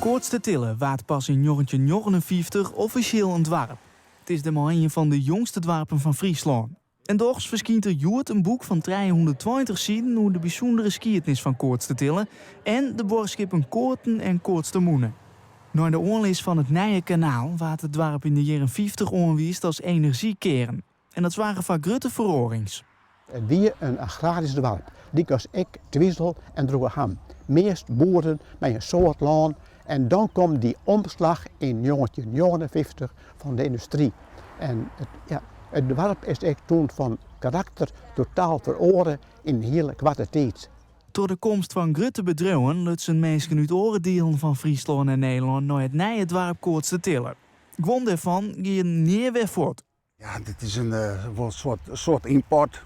Koatstertille waard pas yn 1959 offisjeel in doarp. It is dêrmei ien fan de jongste doarpen fan Fryslân. En dochs ferskynt der hjoed in boek fan 320 siden oer de bysûndere skiednis fan Koatstertille en de buorskippen Koaten en Koatstermûne. Nei de oanlis fan it nije kanaal waard it doarp yn de jierren 50 oanwiisd as enerzjykearn. En dat soarge foar grutte feroarings. It wie in agrarysk doarp, lykas ek Twizel en Droegeham. Meast boeren mei in soad lân en dan komt dy omslach yn 1959 fan de yndustry. En it, ja, it doarp is ek toen fan karakter totaal feroare yn in hiele koarte tiid. Troch de komst fan grutte bedriuwen lutsen minsken út oare dielen fan Fryslân en Nederlân nei it nije doarp Koatstertille. Guon dêrfan gienen nea wer fuort. Ja, dit is in wol soart ymport.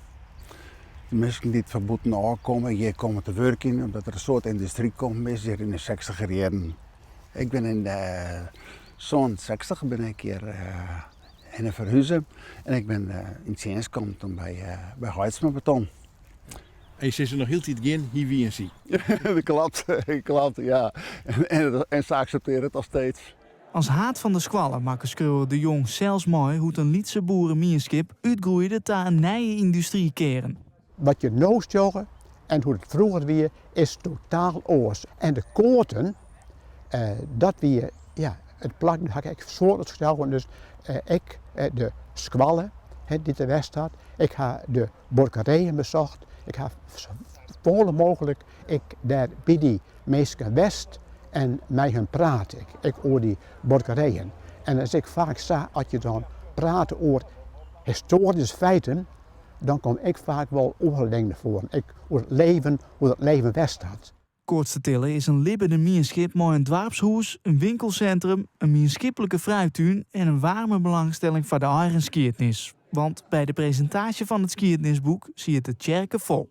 De minsken dy't fan bûtenôf komme, hjir komme te wurkjen omdat der in soad yndustry kommen is hjir yn de sechstiger jierren. Ik bin yn 67 bin ik hjir hinne ferhuze en ik bin yn tsjinst kommen toen by by Haitsma Beton. En je sizze noch hieltyd gjin hy wie en sy. Dat klopt, klopt, ja. En se akseptearje it noch steeds. As haad fan de skoalle makke skriuwer De Jong sels mei hoe't in lytse boeremienskip útgroeide ta in nije yndustrykearn. Wat je no sjogge en hoe't it froeger wie, is totaal oars. En de Koaten, dat wie ja, it plak, dêr ha ik ek soad sjoen, dus ek de skoalle dy't der west hat. Ik ha de buorkerijen besocht, ik ha safolle mooglik ek dêr by dy minsken west en mei hun praat, ek oer dy buorkerijen. En it is ek faak sa, as je dan prate oer histoaryske feiten, dan komme ek faak wol oare dingen nei foaren, ek oer it leven, hoe't it leven west hat. Koatstertille is in libbene mienskip mei in doarpshûs, in winkelsintrum, in mienskiplike fruittún en in waarme belangstelling foar de eigen skiednis. Want by de presintaasje fan it skiednisboek siet de tsjerke fol.